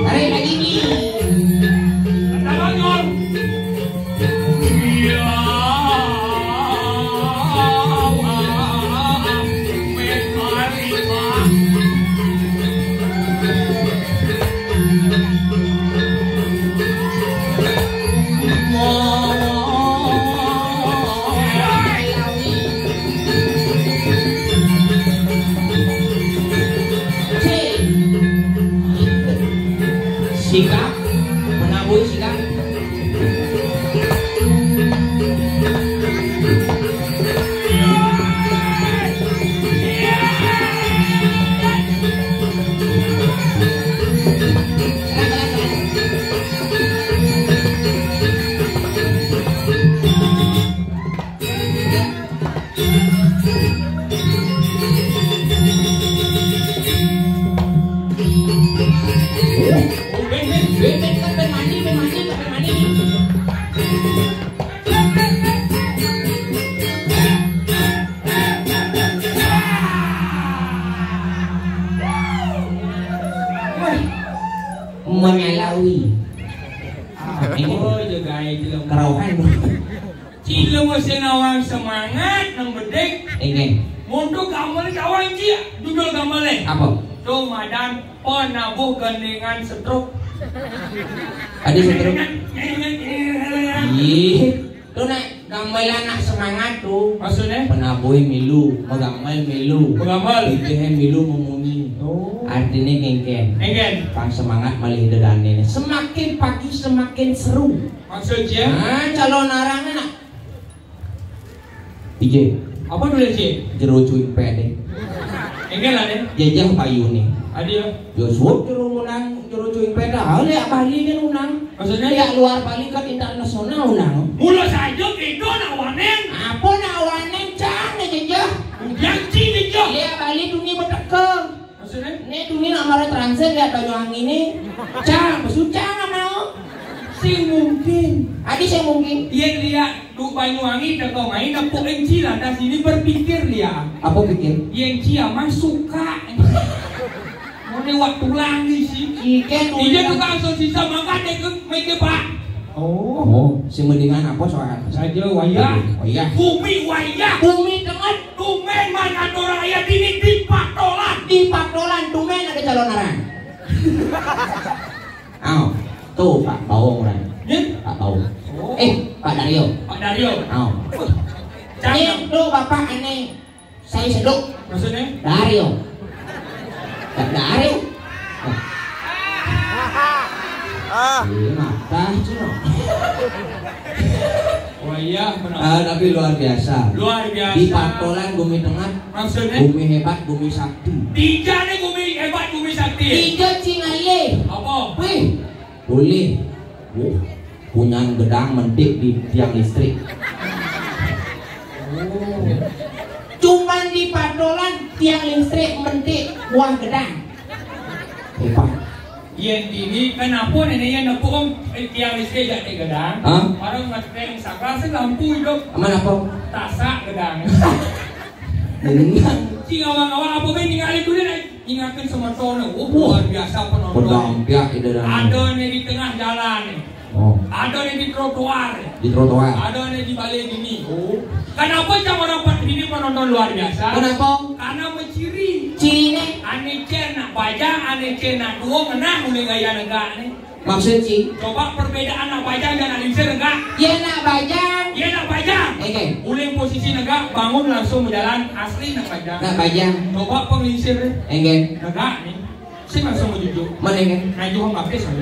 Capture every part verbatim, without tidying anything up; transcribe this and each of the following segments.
Tarik lagi ni. Sikap, menabuh sikap. Menyalawi. Ah, ini. Oh, jaga itu. Kerauhan. Cik lemes nawang semangat nang bedek. Inggih. Mundur gambar kawan cik, duduk gambar leh. Apa? Tu madan penabuh gandengan stroke. Ada stroke? Gandengan, gandengan, gandengan. Ih, tu nak gambaran nak semangat tu. Maksudnya? Penabuh milu, megambar milu. Megambar. Itu milu memunyi. Oh. Artinya kengken. Kengken. Pang semangat malih dedane. Semakin pagi semakin seru. Maksudnya? Ah, calon arang nak Ije. Apa tulis, Cik? Jero cuing pede. Enggak lah, deh. Jejeh payu nih. Adi ya. Yo suap jero munang jero cuing pede. Ah, liak Bali kan unang. Maksudnya? Liak luar Bali kan internasional unang. Mula saja kita nak wanen. Apa nak wanen, cang, nih jejeh? Ujian cing jejeh. Liak Bali tuni beteke. Maksudnya? Nek tuni nak mara transit lihat Banyuwangi ni. Cang, besucang nak mau. Sing mungkin. Adi sing mungkin. Yen lihat du Banyuwangi teko main nepuk enci lantas ini berpikir dia. Apa pikir? Yen ci aman suka. Mone wak tulang ni si. Ikan Iya tukang sosisa makan dek ke meke pak. Oh. Oh, sing mendingan apa soal? Saja wayah. Oh iya. Bumi wayah. Bumi tenget. Tumben man atur ayat ini di Paktolan. Di Paktolan tumben ada calon arang. Aw, tuh Pak Bawong orang. Ya? Pak Bawong. Oh. Eh, Pak Daryo. Pak Daryo. Aw. Cakep. Eh, tuh Bapak aneh. Saya sedok. Maksudnya? Daryo. Pak Daryo. Oh. Ah. Iya, mata cuma. Wah iya, benar. Ah, tapi luar biasa. Luar biasa. Di Paktolan bumi tengah, Maksudnya? Bumi hebat, bumi sakti. Tiga nih bumi hebat, bumi sakti. Tiga cing aye. Apa? Wih, boleh. Wuh, punya gedang mentik di tiang listrik. Oh. Cuman di Paktolan tiang listrik mentik buah gedang. Hebat. Yen dini, kenapa nenek yang nepuk, Om? Eh, tiang listrik jak tek gedang. Hah? Orang ngeteng sakral sing lampu hidup. Aman apa? Tasak gedang. Benar. Cing awang-awang apa be ningali dulu nih. Ingatkan semeton. Oh, luar biasa penonton. Pedang piak ida dah. Ada nih di tengah jalan nih. Oh. Ada yang di trotoar. Di trotoar. Ada yang di balai dini. Oh. Kenapa cang orang Pak ini penonton luar biasa? Kenapa? Karena menciri. Cirine? Ane cen nak bajang, ane cen nak duo, ngenah mulai gaya negak ni. Maksud ci? Coba perbedaan nak bajang dan nak lingsir negak. Ya nak bajang. Ya nak bajang. Oke. Uling posisi negak, bangun langsung berjalan, asli nak bajang. Nak bajang. Coba penglingsir ni. Enggak. Negak ni. Sing langsung menjujuk. Mana enggak? Nah, juhong apa sih?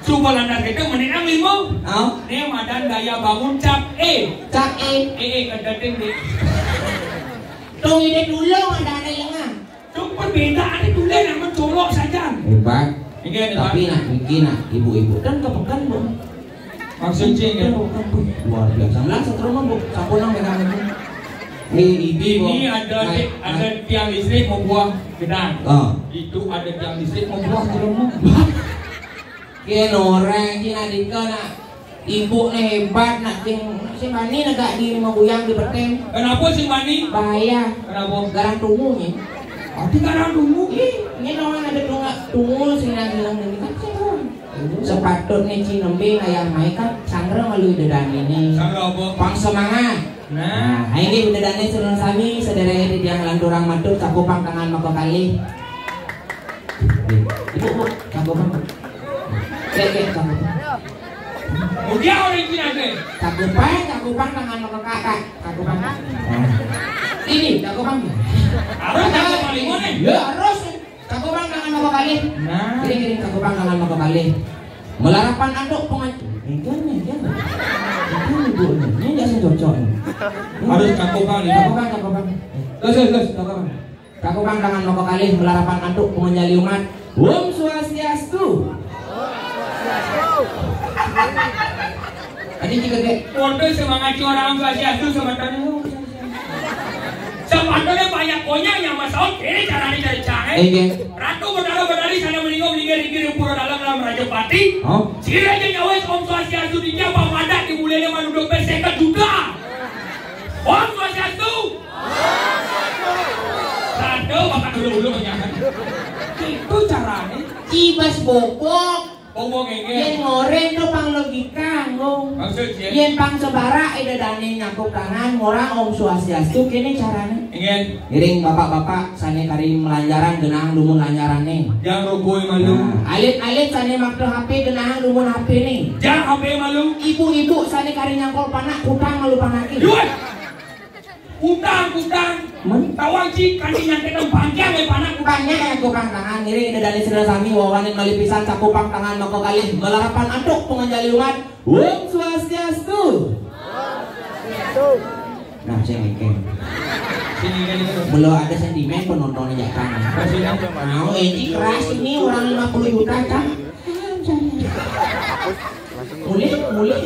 Coba lantar kita menenang lima. Oh. Ni madan gaya bangun cap E. Cap E. E, E, kedating di. Tung ide dulu ada anak lengah. Cuma perbedaan itu lah yang mencolok saja. Hebat. Enggak, hebat. Tapi nak, niki nak, ibu-ibu. Dan kepekan, Bu. Maksudnya, enggak? Kepekan, Bu. Luar biasa. Lah, seterusnya, Bu. Siapa nang megang itu? Ini, ini, Bu. Ini ada, ada tiang listrik membuah gedang. Ah. Itu ada tiang listrik membuah gedang. Kene orang Cina dika nak ibu ni hebat nak sing, sing bani negak di maguyang di peteng. Kenapa sing bani? Bahaya. Kenapa? Garang tungu ni. Ati garang tungu? Ih, ni orang ada tunga tungu sing nang hilang ni kan sing orang. Sepatutnya Cina nembe ngayah mai kan sangra malu dedan ini. Sangra apa? Pang semangat. Nah, nah, ini udah dane sunan sami sedere di tiang lanturang matut cakupang tangan maka kali. Ibu, Bu, cakupang. Cek, cek, cakupang. Udah orang Cina deh. Cakupang, cakupang tangan maka kakak. Cakupang. Nah. Ini cakupang. Harus cakupang lima nih. Ya harus. Cakupang tangan maka kalih. Nah. Kiring, kiring, cakupang tangan maka kalih. Melarapan anduk pengan-, ini kan, ini kan. Ini kan ibu ni. Ini enggak sih cocok ni. Harus cakupang ni. Cakupang, cakupang. Terus, terus, terus, cakupang. Cakupang tangan maka kalih, melarapan anduk pengenjali umat. Om Swastiastu. Tadi juga dek. Waduh, semangat orang Swastiastu, semangat. Sepatutnya banyak konyang yang masalah kiri caranya dari cangai. Iya. Ratu Betara Betari sana meninggal meninggal di kiri pura dalam dalam Raja Pati. Oh. Si Raja Nyawes Om Swastiastu di apa madat di mulanya manuduk pesek juta. Om Swastiastu. Ratu bakal dulu-dulu menyanyi. Itu caranya. Ibas bobok. Bobo gege. Yen ngoren tu pang logika, ngong. Maksud, ya? Yen pang sebara, ida dane nyakup tangan, ngorang Om Swastiastu, kene carane. Ingen. Ngiring bapak-bapak, sane kari melanjaran, genang dumun lanjarane. Jang rokok malu. Nah, alit-alit sane makta H P, genang dumun H P ne. Jang H P malu. Ibu-ibu sane kari nyangkol panak, kutang malu panake. Yuan. Kutang, kutang. Men? Tawang ci, kaki nyangketang bangkiang, eh, panak. Kutangnya, eh, kupang tangan, ngiring ida dane sedera sami, wawanin mali pisan, cakupang tangan, mako kalih, melarapan antuk, pengenjali umat. Om Swastiastu. Nah, sing ngekeng. Sing ngekeng itu. Belum ada sentimen penonton aja kan. Maksudnya? Mau, eh, ini keras ini orang lima puluh juta kan. Mulai, mulai.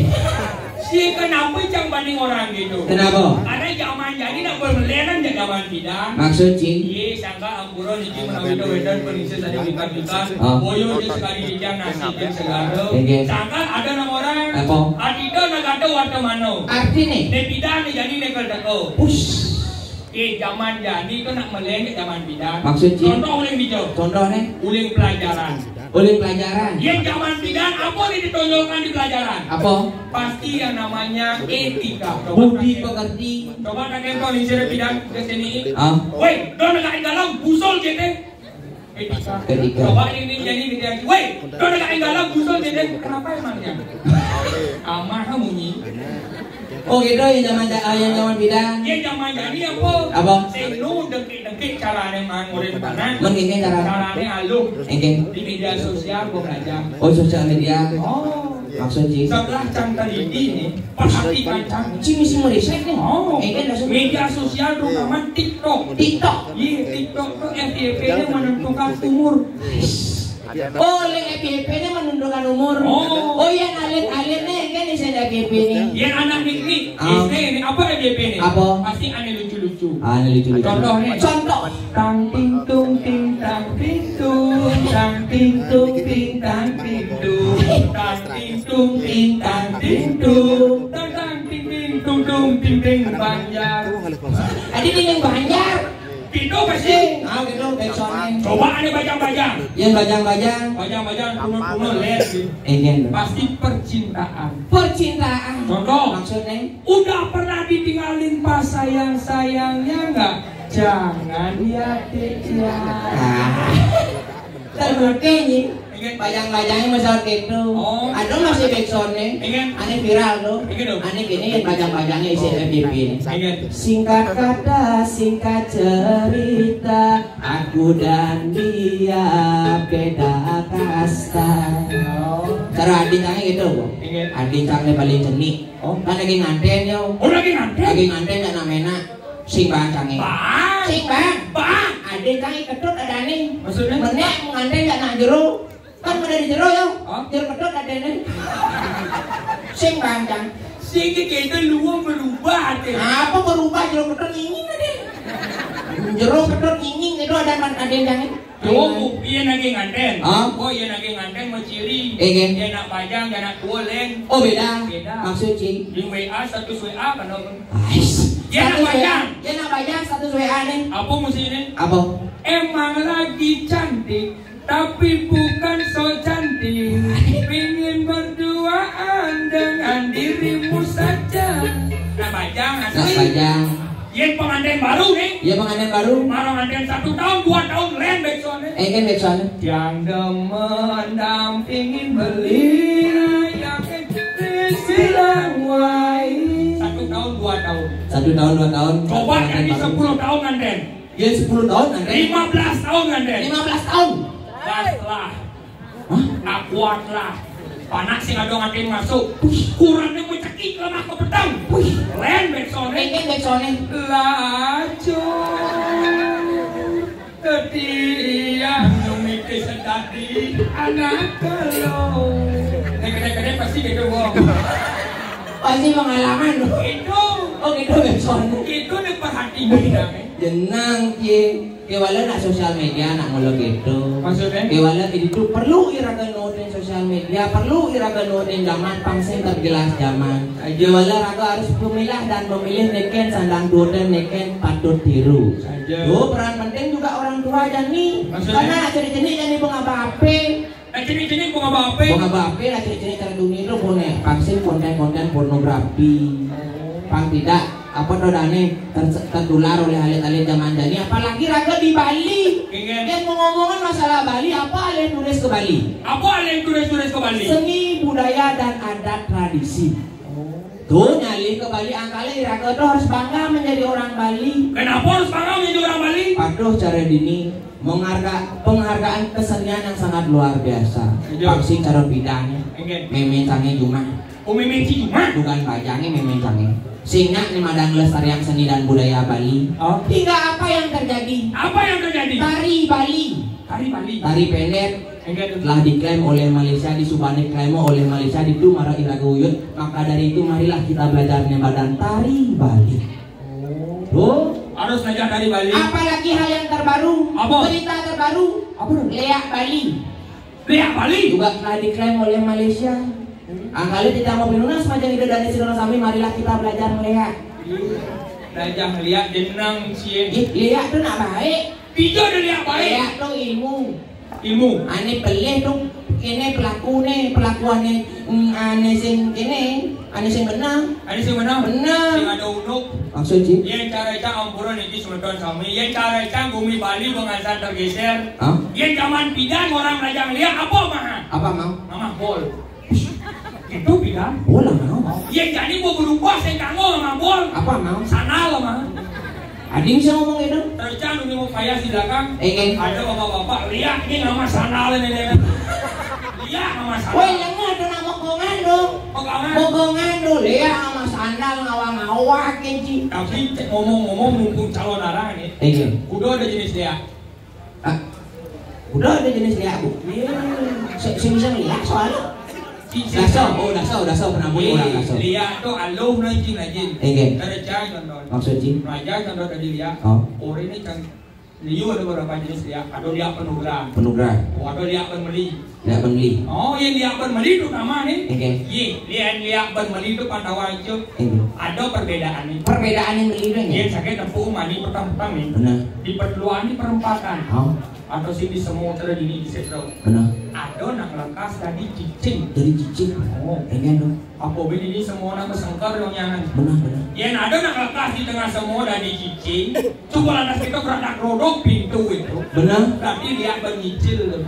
Si kenapa cang banding orang gitu? Kenapa? Karena zaman jadi nak bermelenan zaman tidak. Maksud, Cing? Iya, sangka ampura niki menawi to wedan penisi tadi bukan kita. Ah. Boyo je sekali ikan nasi dan segala. Oke. Sangka ada nama orang. Apa? Adida nagata wartamano. Arti nih? Ne pidan ne jani ne kal teko. Ush. Eh, zaman jani tu nak meleng zaman pidan. Maksud, Cing? Contoh uling bijak. Contoh nih? Uling pelajaran. Uling pelajaran. Ye zaman pidan apa ni ditonjolkan di pelajaran? Apa? Pasti yang namanya etika. Budi pekerti. Coba tak kentong ni sira pidan ke sini. Ah. Woi, don agak dalam busul kita. Etika. Etika. Coba ini jadi kita. Woi, don agak dalam busul kita. Kenapa emangnya? Amah munyi. Oh gitu, yang zaman ja-, ah, yang zaman pidan. Ye zaman jani apa? Apa? Sing nu dengki-dengki carane mangurin panak. Men kene cara. Carane aluh. Engke. Di media sosial gua belajar. Oh, sosial media. Oh. Maksud, Cing? Sebelah cang teliti nih, pas arti kancang. Cing mesti meresek nih. Oh. Engke maksud. Media sosial terutama TikTok. TikTok. Iya, TikTok tuh F Y P-nya menentukan umur. Oh, leng F Y P-nya menentukan umur. Oh. Oh, yang alit-alit nih, kan isi F Y P nih. Yang anak nih, nih, ah. S D ini apa F Y P nih? Apa? Pasti aneh lucu-lucu. Aneh lucu-lucu. Contoh nih. Contoh. Tang ting tung ting tang ting tung, tang ting tung ting tang ting tung, tang ting tung ting tang ting tung, tang tang ting ting tung tung ting ting Banjar. Tadi ting ting Banjar. Gitu pasti. Ah, gitu, backsoundnya. Coba ada bajang-bajang. Yang bajang-bajang. Bajang-bajang, punun-punun, les gitu. Enggak. Pasti percintaan. Percintaan. Contoh. Maksudnya? Udah pernah ditinggalin pas sayang-sayangnya nggak? Jangan ya, Dek, ya. Ah. Terbukti nih. Bajang-bajangnya misal gitu. Oh. Ada masih backsoundnya. Ane viral tuh. Ane gini yang bajang-bajangnya isi F Y P ini. Singkat kata, singkat cerita, aku dan dia beda kasta. Oh. Cara adin cangnya gitu, Bu. Adin cangnya paling cenik. Oh. Kan lagi nganten, yo. Oh, lagi nganten? Lagi nganten, nggak namena. Sing bang cangnya. Bang. Sing bang. Bang. Adin cangnya ketut ada nih. Maksudnya? Menek nganten nggak nak jero. Kan pada di jero, yo. Hah? Jero kedot ada nih. Sing bang cang. Sing kita lu berubah deh. Apa berubah jero kedot ini tadi? Jero kedot ini itu ada man ada yang. Oh, iya lagi nganten. Hah? Oh, iya lagi nganten mau ciri. Iya nak bajang, iya nak tulen. Oh, beda. Beda. Maksud cing? Di W A, status W A kan, Om? Ais. Iya nak bajang. Iya nak bajang status W A nih. Apa mesti ini? Apa? Emang lagi cantik. Tapi bukan so cantik. Pingin berduaan dengan dirimu saja. Nah, bajang asli. Nah, bajang. Yang pengantin baru nih. Ya, pengantin baru. Marang anten satu tahun, dua tahun, lain backsoundnya. Eh, kan backsoundnya. Yang demen dampingin beli. Yang bilang wai. Satu tahun, dua tahun. Satu tahun, dua tahun. Coba pengantin jadi baru. Sepuluh tahun anten. Dia sepuluh tahun kan? Lima belas tahun kan, Den? Lima belas tahun. Baslah. Hah? Akuat lah. Panak sing ada ngatin masuk. Kurangnya mencekik lemah ke petang. Len backsoundnya. Ini backsoundnya. Lajo. Setia. Nyumiti sedati. Anak kelo. Gede-gede pasti gitu, Wong. Pasti pengalaman, loh. Itu. Oh, gitu, backsoundnya. Itu diperhatikan, ya. Jenang, cie. Kewala nak sosial media, nak mula gitu. Maksudnya? Kewala itu perlu iraga nurutin sosial media, perlu iraga nurutin zaman, pang sing terjelas zaman. Kewala raga harus memilah dan memilih neken sandang duoten neken patut tiru. Tuh, peran penting juga orang tua jani. Maksudnya? Karena nak ceri-ceri jani bunga bape. Nah, ciri-ciri bunga bape. Bunga bape lah ciri-ciri terdunia itu punya vaksin konten-konten pornografi. Pang tidak apa tuh dane ter- tertular oleh alit-alit zaman jani, apalagi raga di Bali. Yang mau ngomongan masalah Bali, apa alih tulis ke Bali? Apa alih tulis-tulis ke Bali? Seni budaya dan adat tradisi. Tuh nyalih ke Bali angkali raga tuh harus bangga menjadi orang Bali. Kenapa harus bangga menjadi orang Bali? Patuh cara dini. Mengharga penghargaan kesenian yang sangat luar biasa. Pangsi cara bidangnya. Meme cange cuma. Oh, meme ci cuma. Bukan bajangnya meme cange. Sehingga ini madang lestarian seni dan budaya Bali. Oh. Hingga apa yang terjadi? Apa yang terjadi? Tari Bali. Tari Bali. Tari pendek telah diklaim oleh Malaysia, disubani klaim oleh Malaysia, itu marah iraga uyut. Maka dari itu marilah kita belajar badan tari Bali. Oh. Harus belajar dari Bali. Apalagi hal yang terbaru. Apa? Berita terbaru. Apa? Leak Bali. Leak Bali. Juga telah diklaim oleh Malaysia. Angkali kita mau pinunas macam itu dari sini sampai marilah kita belajar melihat. Belajar melihat jenang cie. Leak tuh nak baik. Kita ada leak baik. Leak tuh ilmu. Ilmu. Ane pelih tuh kene pelaku ne, pelakuannya mm, ane sing kene, ane sing benar. Ane sing benar. Benar. Sing ada unuk. Maksud sih? Yang cara cak ampura niki semeton sami. Yang cara cak bumi Bali pengasan tergeser. Hah? Yang zaman pidan orang rajang lihat apa mah? Apa mau? Mama bol. Itu bilang. Bola mau. Yang jadi mau berubah saya kanggo mah bol. Apa mau? Sandal mah. Ading bisa ngomong itu. Terus cang dulu mau payah di belakang. Enggak. Ada bapak-bapak lihat ini nama sandal ini dia. Lihat nama sandal. Woi, yang ada nama kongan dong. Kongan. Mau kongan dong. Lihat nama sandal ngawang-ngawang keji. Tapi ngomong-ngomong mumpung calon arah nih. Enggak. Kudu ada jenis dia. Ah, udah ada jenis liak, Bu. Iya. Saya bisa lihat soalnya. Daso, oh daso, daso pernah punya orang daso. Liak tuh aluh no cing aja. Enggak. Ada cai contoh. Maksud cing? Raja contoh tadi liak. Oh. Orang ini kan Liu ada beberapa jenis liak. Ada liak penugrah. Penugrah. Oh, ada liak pemeli. Liak pemeli. Oh, yang liak pemeli itu nama nih. Oke. Iya, liak liak pemeli itu pada wajib. Oke. Ada perbedaan nih. Perbedaan yang beli itu ya? Iya, saya tempuh mani petang-petang nih. Benar. Di perluan di perempatan. Oh. Atau sih di semua terjadi di sektor. Benar. Ada nak lekas tadi cicing. Jadi cicing. Oh. Pengen dong. Apa bini ini semua nama sengkar dong jangan. Benar, benar. Yang ada nak lekas di tengah semua dari cicing. Coba lantas kita beranak rodok pintu itu. Benar. Berarti dia bernyicil tuh.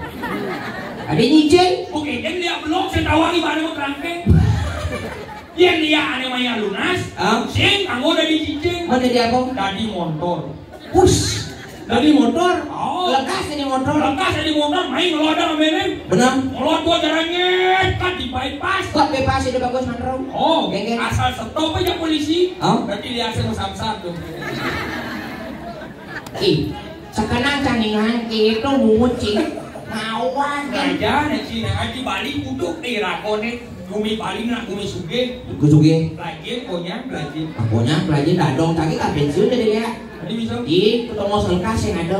Ada nyicil? Oke, dan dia belum saya tahu lagi mana mau kerangkeng. Yang dia aneh maya lunas. Ah? Sing, kamu udah dicicil. Mau jadi apa? Tadi motor. Us. Dari motor. Oh. Lekas ini motor. Lekas ini motor, main ngeloda mainin. Benar. Ngelot gua jalannya kan di bypass. Kok bebas itu bagus manro? Oh, geng, geng. Asal stop aja polisi. Oh. Berarti dia asal samsat tuh. Ih, sekarang caningan itu mucing. Mawar kan. Aja nih sih, nah di Bali uduk di rakone. Gumi Bali nak gumi suge. Gue suge. Pelajin, konyang, pelajin. Aku nya pelajin dadong tadi tak pensiun jadi ya. Tadi bisa. Ih, ketemu selkas yang ada.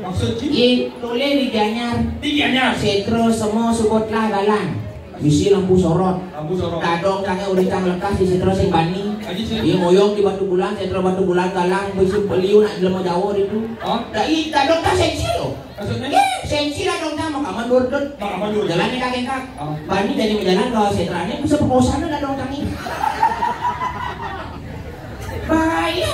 Maksud sih? Ih, tulis di Gianyar. Di Gianyar. Setro semua subot lah galang. Misi lampu sorot. Lampu sorot. Dadong tange udah cang lekas di setro sing bani. Tadi sih. Ih, ngoyong di batu bulan, setro batu bulan galang, bisi beliu nak jelema Jawa itu. Oh? Dah ih, dadong tak seksi loh. Maksudnya? Ih, seksi lah dong sama kaman durdut. Makaman dulu. Jalan nih kakek kak. Oh. Bani jadi berjalan ke setranya, bisa perkosaan lah dong tangi. Bahaya.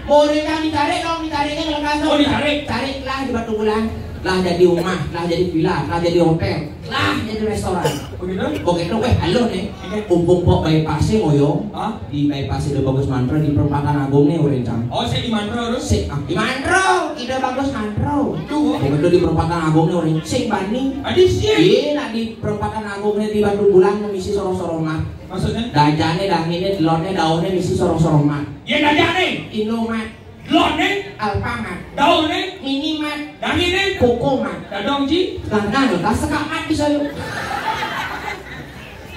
Boleh kan ditarik dong, ditariknya lekas dong. Oh, ditarik. Tarik lah di batu bulan. Lah jadi rumah, lah jadi villa, lah jadi hotel, lah jadi restoran. Begitu? Begitu, weh, halo nih. Iya. Umpung pok bypass ngoyong. Hah? Di bypass itu bagus mantra di perempatan agung nih urencang. Oh, saya di mantra terus? Si, ah, di mantra, kita bagus mantra. Tuh. Begitu di perempatan agung nih urencang. Sing bani. Adi sih. Iya, nak di perempatan agung nih di batu bulan misi sorong-sorong mah. Maksudnya? Dajane, dangine, delone, daune misi sorong-sorong mah. Ya dajane. Indomaret. Delone. Alfamart. Daune. Minimart. Dangine. Kokomat. Dadong ji. Lah, nah, lah, sekamar bisa yuk.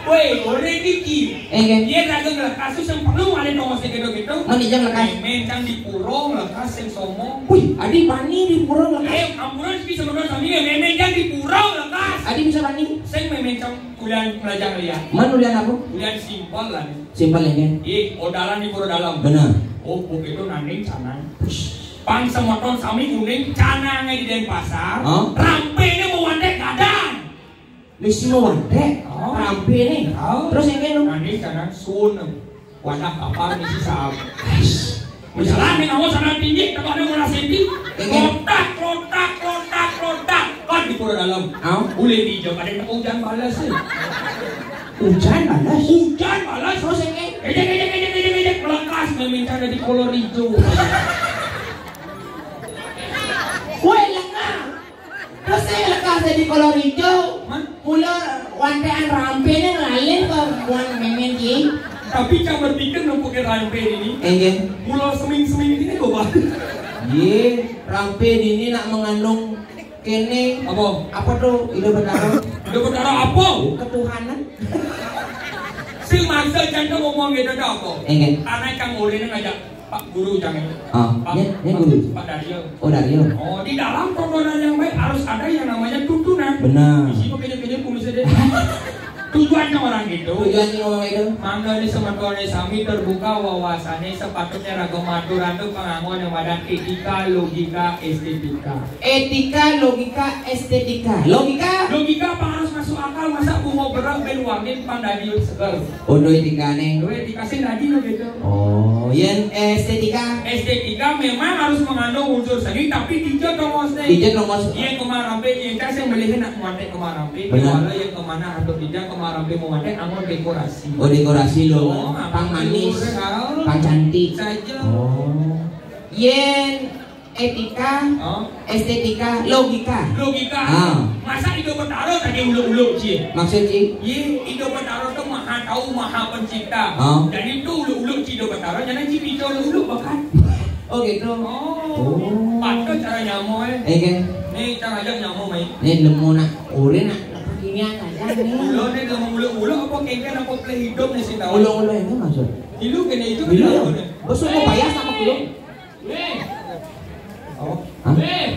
Woi, ore iki. Eh, kan? Dia dagang lekas tuh yang perlu ada dong masih gitu-gitu. Mana yang lekas? Mencang di puro lekas yang sombong. Wih, adi bani di puro lekas. Eh, ampunan sih sebenarnya sambil ya memencang di puro lekas. Adi bisa bani? Saya memencang kuliah belajar ya. Mana kuliah apa? Kuliah simpel lah nih. Simpel ya, kan? Iya, odalan di puro dalam. Benar. Oh, begitu nanding canang. Pang semeton sami kuning canangnya di Denpasar. Hah? Rampenya mau wandek gadang. Misi mau wandek. Oh. Rampe nih. Oh. Terus yang kayak lu. Nanding canang sun. Wadah kapal misi saab. Berjalan nih kamu sana tinggi, tempat ada bola senti. Iya. Lontak, lontak, lontak, lontak. Kan di pura dalam. Au. Boleh di jam ada yang hujan balas sih. Hujan balas? Hujan balas. Terus yang kayak ejek, ejek, ejek, ejek, ejek, ejek. Melekas meminta dari kolor hijau. Woi, lengah. Terus saya lekas jadi kolor hijau. Hah? Mula wantean rampe nih ngelalin ke buan memen ki. Tapi cang berpikir nempuk ke rampe ini. Enggak. Mula seming-seming ini kok, Bang. Ye, rampe ini nak mengandung kene. Apa? Apa tuh? Ida Betara. Ida Betara apa? Ketuhanan. Sing masa jangan ngomong gitu dah apa? Enggak. Karena cang ulin ngajak Pak Guru jangan. Ah, Pak, ya, ya, Pak, Guru. Pak Daryo. Oh, Daryo. Oh, di dalam tontonan yang baik harus ada yang namanya tuntunan. Benar. Isi kok kejut-kejut kumis aja. Tujuannya orang itu. Tujuannya orang itu. Mangga ini semetone sami terbuka wawasannya sepatutnya raga matur antuk pengangon yang pada etika, logika, estetika. Etika, logika, estetika. Logika. Logika apa harus masuk akal masa bunga berat ben wangin pang dadi seger. Udah etika nih. Duit dikasih lagi lo gitu. Oh, yang estetika. Estetika memang harus mengandung unsur seni, tapi dijak dong, Mas, nih. Dijak dong, Mas. Iya, kemarampe, iya, kan saya melihat nak mate kemarampe. Benar. Kalau yang kemana atau tidak kemarampe mau mate, amun dekorasi. Oh, dekorasi lo. Oh, pang manis, pang cantik. Saja. Oh. Yen etika, oh, estetika, logika. Logika. Ah. Masa Indo Betara tadi uluk-uluk cie? Maksud cie? Ye, Indo Betara tuh maha tahu, maha pencipta. Ah. Jadi tuh uluk-uluk cie Indo Betara, jangan cie bisa uluk-uluk bahkan. Oh gitu. Oh. Oh. Patut cara nyamo eh. Eh kan? Nih cara aja nyamo main. Nih nemu nak urin nak. Ini aja nih. Uluk nih nemu uluk-uluk apa kengken apa play hidup nih sih tahu. Uluk-uluk itu maksud? Ilu kena itu. Iya. Besok mau bayar sama belum? Weh. Oh. Hah? Weh.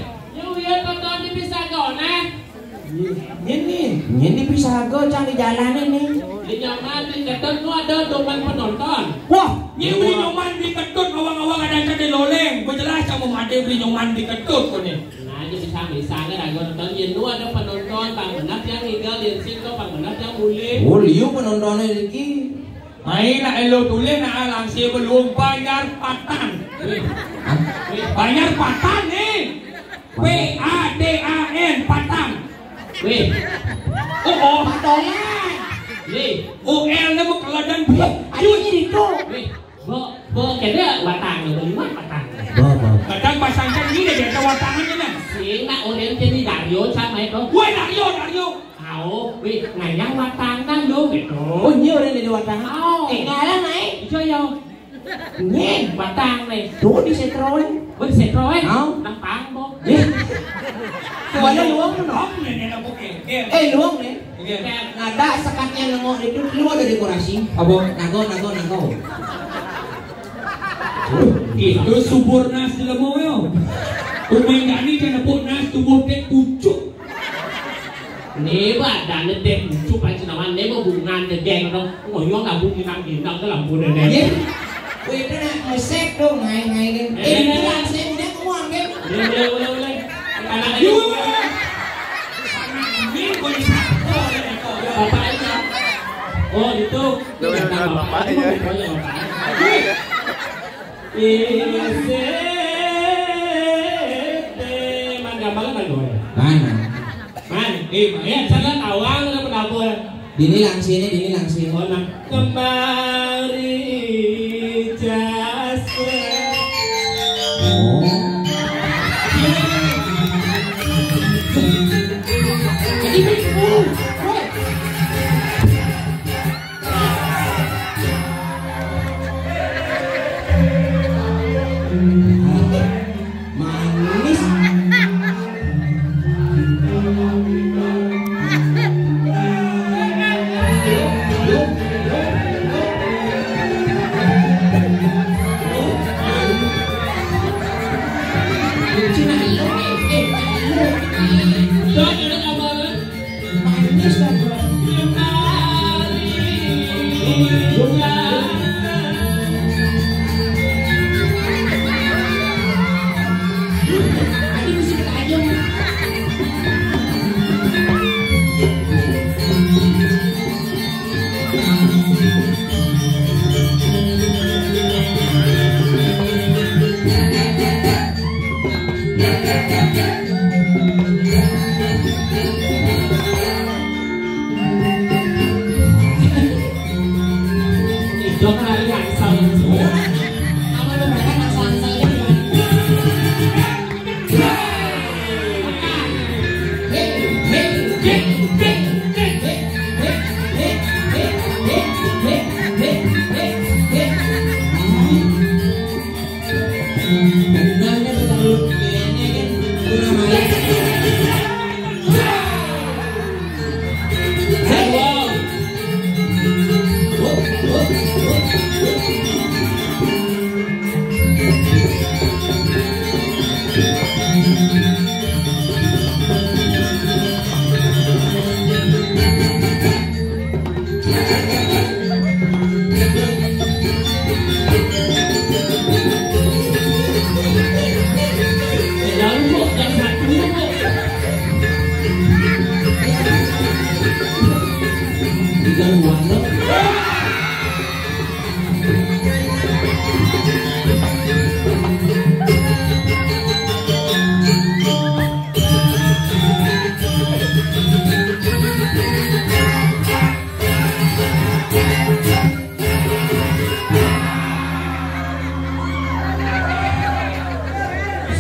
Pisaga cang di jalané né. Di Nyoman di Ketut nu ada tuman penonton. Wah, nyé beli Nyoman di Ketut, awang-awang ada cang di Loleng. Gua jelas cang mau mati beli Nyoman di Ketut ko né. Nah, jadi sambil sana ragu nonton, yén nu ada penonton, pang benar yang ngigel, yén sing to, pang benar yang mulih. Oh, liu penontonnya iki. Main nak elo tulis nak langsung belum bayar patang. Wih. Hah? Wih. Bayar patang nih. P A T A N, patang. Wih. Oh, oh. Patolan. Wih. O L nya mau keladan. Wih, ayo ini tuh. Wih. Bo, bo, kira watang lo, beli mah patang. Bo, bo. Kadang pasangkan ini deh, ada watangannya nah. Sing nak orang jadi Dario sama itu. Woi, Dario, Dario. Ao, wih, ngayah watangna lo gitu. Oh, iya orang dari watang. Ao. Eh, ngalah naik. Ijo yo. Nyen, watang nih. Tuh di setroy. Oh, di setroy. Ao. Nang pangbo. Eh. Kuala luang no. Eh, luang nih. Iya. Nada sekatnya nengok itu, lu ada dekorasi. Apa? Nago, nago, nago. Itu subur nas di lemo yo. Rumah gani kan nepuk nas tubuh dek pucuk. Né badan dek pucuk, pancen awan né bungan dek dek to. Ngoyong labu kinang-kinang ke lampu dek dek. Iya. Wih, itu nak mesek dong, ngai-ngai deh. Eh, eh, bilang saya udah kemuang deh. Boleh, boleh, boleh, boleh. Anak ini. Anak ini boleh satu, boleh satu. Bapaknya. Oh, itu. Namanya bapaknya. Bapaknya. Iya, man gampang kan, Boy? Mana? Man, eh, ya, sana tawang ke dapur. Dini langsini, dini langsini. Oh, nah. Kembali jasa. Oh. Ini, oh, oh. Manis.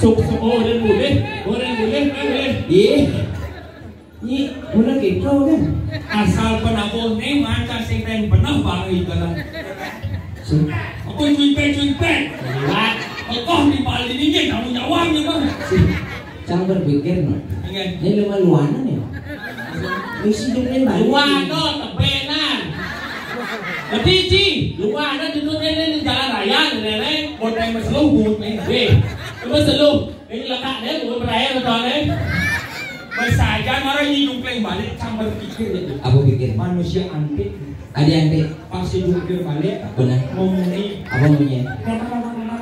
Suk, suk, oh, dan boleh, oh, dan boleh, boleh. Ih, ini boleh gitu kan? Asal penabuh ni macam sing pen pernah baru ibarat. Aku cuipet-cuipet. Wah, kokoh di balik ini dia tanggung jawabnya, Bang. Cang berpikir, no. Iya. Ini lima luanan ya? Misi dunia baru. Luanan, tebenan. Berarti, Ci, luanan itu dia di jalan raya, nih, nih. Buat yang berselubung, nih. Weh, coba selu. Ini letak, nih, gua beraya, betul, nih. Saja marah ini jungkling balik, cang berpikir gitu. Apa pikir? Manusia antik. Ada antik. Pasti jungkir balik. Benar. Ngomongnya. Apa ngomongnya? Kotak, kotak, kotak.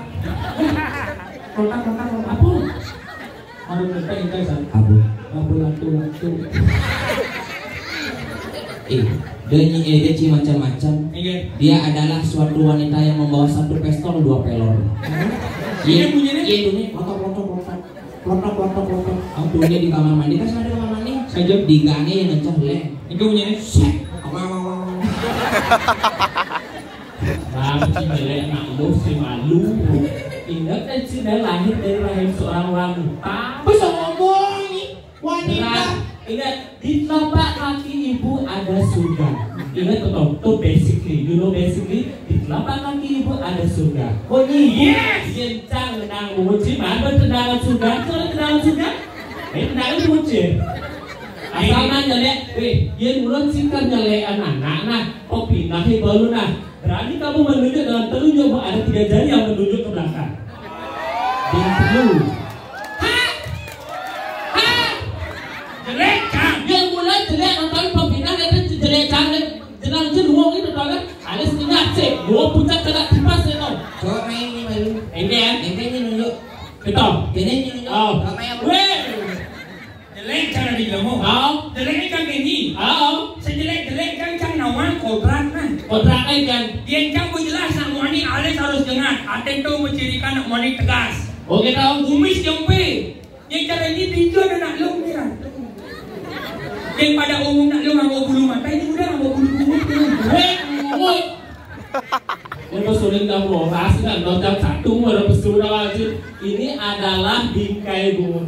Kotak, kotak, kotak. Apa? Harus kita intai, San. Apa? Apa latu-latu? Eh, dia nyi-, eh, dia ci macam-macam. Iya. Dia adalah suatu wanita yang membawa satu pistol, dua pelor. Iya, bunyinya? Iya, bunyi. Kotak, kotak, kotak. Lotok, lotok, lotok. Aku ini di kamar mandi, kan ada kamar mandi. Saja. Di gangnya yang ngencah, leh. Itu punya ini. Set. Wah, wah, wah, wah. Bang, si jelek nak lu, si malu. Ingat kan, si dah lahir dari rahim seorang wanita. Apa sombong ni? Wanita. Ingat, di telapak kaki ibu ada surga. Ingat betul, tu basically. You know basically, di telapak kaki ibu ada surga. Oh, ni. Yes! Yen cang nang buci, mana tendangan surga? Mana tendangan surga? Eh, tendangan buci. Asal nang nyelek, weh, yen ulun sih kan nyelek anak, nah, kau pindah, hei, baru nah. Berani kamu menunjuk dengan telunjuk, ada tiga jari yang menunjuk ke belakang. Bintang. Hah? Hah? Jelek, Kang. Dia mulai jelek, nonton pembina, dia tu jelek, Kang. Dia jenang je luang itu, tahu kan? Ada setengah cek, dua puncak kena tipas itu. Coba main ni, Malu. Ente, ya? Ente ni nunjuk. Betul. Ente ni nunjuk. Oh. Coba main apa? Weh. Jelek cara di ilmu. Au. Jelek kan kayak ni. Au. Sejelek-jelek kan, kan nawang kodrat nah. Kodrat kan, kan. Dia kan bu jelas nak muani alis harus dengar. Ada tu mencirikan nak muani tegas. Oke, tahu. Kumis jempe. Yang cara ini tinju ada nak lu ni lah. Yang pada umum nak lu nganggo bulu mata, ini udah nganggo bulu kumis tu. Weh, weh. Ini sulit dah mau ras kan, dah jam satu, ada pesu dah aja. Ini adalah bingkai bungut.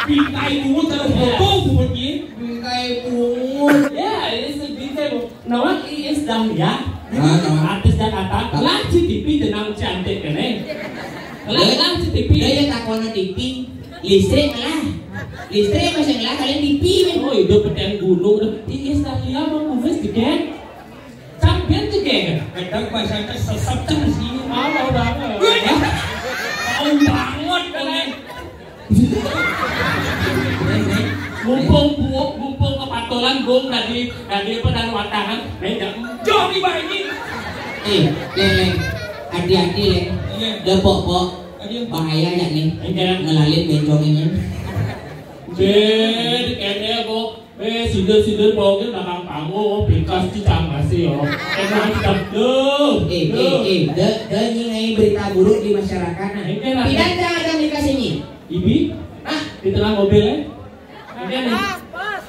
Bingkai bungut, kalau foto bungut ni. Bingkai bungut. Ya, ini si bingkai bungut. Nawang Iis Dahlia. Ah, nawang. Artis Jakarta. Ah. Lah C T V jenang cantik kene. Lah, eh, lah C T V. Dia yang takona T V. Listrik lah. Listrik masih lah, kalian T V, men. Oh, hidup peteng gunung. Iis Dahlia mau kumis dikit. Sampean tuh kayak kadang bahasanya sesep terus ini. Mau banget. Mau banget, kan? Mumpung bu-, mumpung kepatolan, Bung, tadi, tadi apa, dan watangan, meja. Jom, Ibu ini. Eh, Leng, Leng. Hati-hati, Leng. Iya. Dah, Pok, Pok. Aduh. Bahaya ya nih. Iya. Ngelalin bencong ini. Jadi, kayaknya, Bung. Eh, sida-sida bau ke belakang panggung, pikas cicang masih, yo. Eh, jangan cicang. Duh, eh, duh. Eh, eh, de, de nyi ngai berita buruk di masyarakat, nah. Ini lah. Tidak ada, ada nikah sini. Ibi? Ah, di tengah mobil, eh? Ini nih.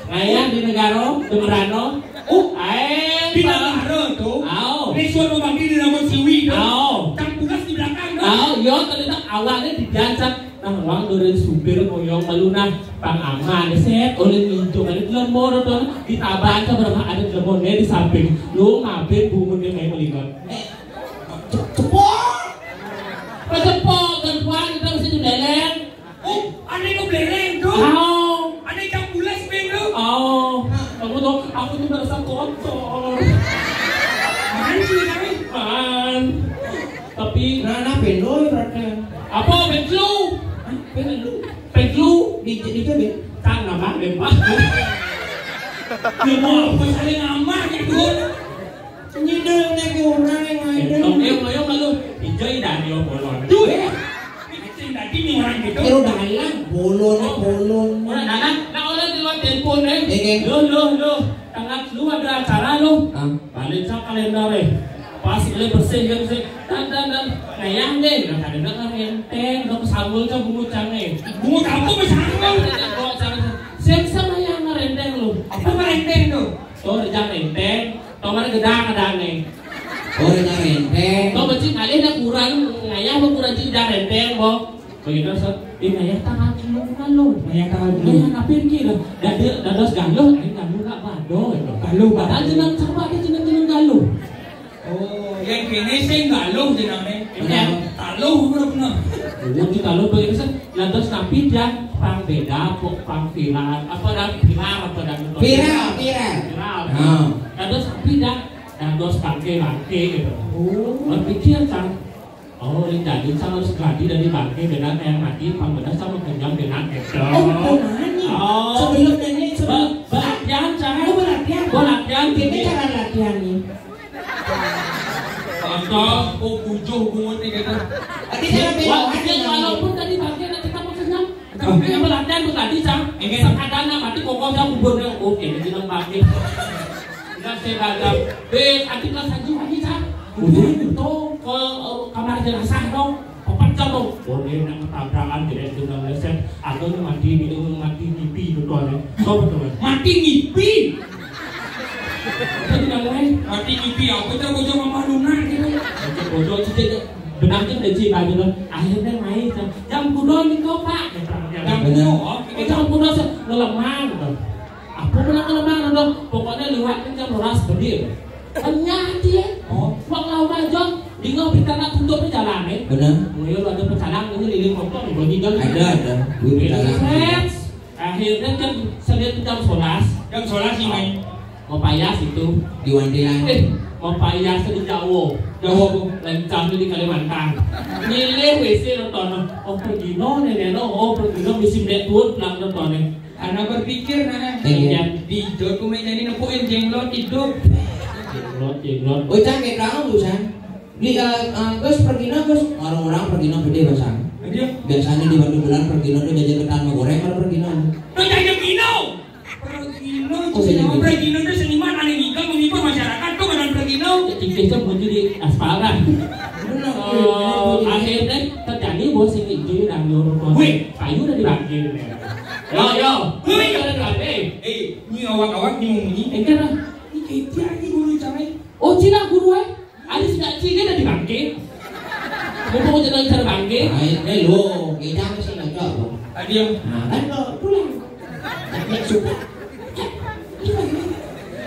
Ngayah di negara, di Merano. Oh, ae. Di negara tuh. Au. Ini suara mandi di nama Siwi tuh. Au. Cang pulas di belakang tuh. Au, yo, ternyata awalnya digancang. Nah, wang dari supir ngoyong malu nah, pang aman, set, oleh nginjung, ada di lembur tuh, di taban ke berapa ada di lembur, di samping, lu ngapin bungun yang kayak melibat. Eh, ce-, cepol. Apa cepol? Gantuan kita mesti di beleng. Oh, ada yang beleng tuh. Oh. Ada yang pulas, Ben, tuh. Oh. Kamu tuh, aku tuh merasa kotor. Mana sih, kami? Man. Tapi nah, nah, pendo berarti. Apa, pendo? Hah? Pendo? Pendo? Di, di, di, di. Tang nama, Ben, Pak. Ya, mau apa saling nama gitu? Nyidang nek orang yang ada. Oke, ayo malu. Ijo idane bolon. Duh, eh. Ini tadi nih orang gitu. Kira dalang, bolon, bolon. Orang dalang, nah, orang di luar telepon, eh. Iya, iya. Loh, loh, loh. Tanggal lu ada acara lu. Ah. Balik sa kalender, eh. Pas beli bersih, kan, bersih. Dan, dan, dan. Ngayang deh, nah, kalender kan enteng, udah kesambul ke bungut cange. Bungut apa, Mas? Bungut cange. Sing sama yang ngerenteng lu. Apa ngerenteng tuh? Tuh, jangan enteng. Toh mana gedang ada nih. Oh, gedang enteng. Toh becik kali ada kurang, ngayah mau kurang cik gedang enteng, bo. Begitu, set. Ih, ngayah tangan lu, kan lu. Ngayah tangan lu. Ngayah napir kira. Dadi, dados galuh, aing galuh nggak bado, gitu. Galuh bado. Padahal jeneng coba ada jeneng-jeneng galuh. Oh, yang kene sing galuh jenenge. Iya. Taluh, bener-bener. Oh, di taluh begitu, set. Lantas tapi dia pang beda, pok pang viral. Apa dah viral, apa dah viral? Viral, viral. Viral. Oh. Lantas tapi dah dados bangke-bangke gitu. Oh. Berpikir kan, Oh, yang jadi sama sekali dari bangke benar kayak mati, pang benar sama kenyang benar gitu. Oh, bukan nanya. Oh. Sebelum nanya, sebelum Ba-, balatihan, Cang. Oh, balatihan. Balatihan. Gini cara latihan nih. Contoh, oh, bujuh bungut nih gitu. Tadi saya Wah, belok aja, walaupun tadi bangke nanti kamu kenyang. Tapi yang balatihan tuh tadi, Cang. Ini sakadana mati pokoknya aku bener. Oke, ini bilang bangke. Enggak, saya kagak. Eh, tadi kelas satu lagi, Cang. Udah, tuh, ke, eh, kamar jenazah dong. Pepecah dong. Oh, dia yang ketabrakan, jadi itu nggak meleset. Atau yang mati, dia yang mati ngipi itu tuh, aneh. Coba tuh, Mas. Mati ngipi? Jadi nggak mulai. Mati ngipi, apa tuh, bocah mama Luna gitu. Bocah, bocah, cicit, benangnya udah cik, aja dong. Akhirnya main, Cang. Jam kudo nih kok, Pak. Jam kudo, oh. Eh, jam kudo, se-, ngelemang, gitu. Apa pernah ngelemah nonton? Pokoknya liwat kan jam rolas bener. Kenyang dia. Oh. Wong lau majong, di ngau berita nak tutup nih jalan, eh. Benar. Mulai lu ada pecalang ini lilin motor, gua tinggal. Ada, ada. Gue pecalang. Set. Akhirnya kan saya lihat jam sebelas. Jam sebelas sih, main. Mau payas itu. Di Wandilan. Eh, mau payas di Jawa. Jawa, Bu. Lencang di Kalimantan. Milih W C nonton. Oh, pergi no, nenek no. Oh, pergi no, musim dek tuan, pulang nonton, eh. Karena berpikir, nah, iya, di jod ku meja ini nepuin jenglot hidup. Jenglot, jenglot. Oh, Cang, kayak kamu tuh, Cang. Di, eh, eh, Gus, pergi no, Gus. Orang-orang pergi no gede, Bang, Cang. Iya. Biasanya di Batu Bulan pergi no tuh jajan ketan sama goreng, kalau pergi no. Tuh jajan kino. Pergi no, oh, jajan kino. Pergi no tuh seniman, aneh juga menghibur masyarakat tuh, badan pergi no. Tiga jam mau jadi aspara. Benar. Oh, iya, iya, iya. Akhirnya terjadi bos ini, cuy, udah nyuruh. Wih. Payu udah dipanggil, ya. Yo, yo. Wih. Udah dipanggil. Eh, ini awak-awak, ini mau ini. Enggak lah. Ini kayak dia, ini guru, Cang, eh. Oh, Cina guru, eh? Ada sudah Cina dari bangke. Mumpung udah dari bangke. Nah, ini lo, kita mesti ngajak, Bang. Tadi yang nah, kan lo pulang. Cek, cek, suka. Cek.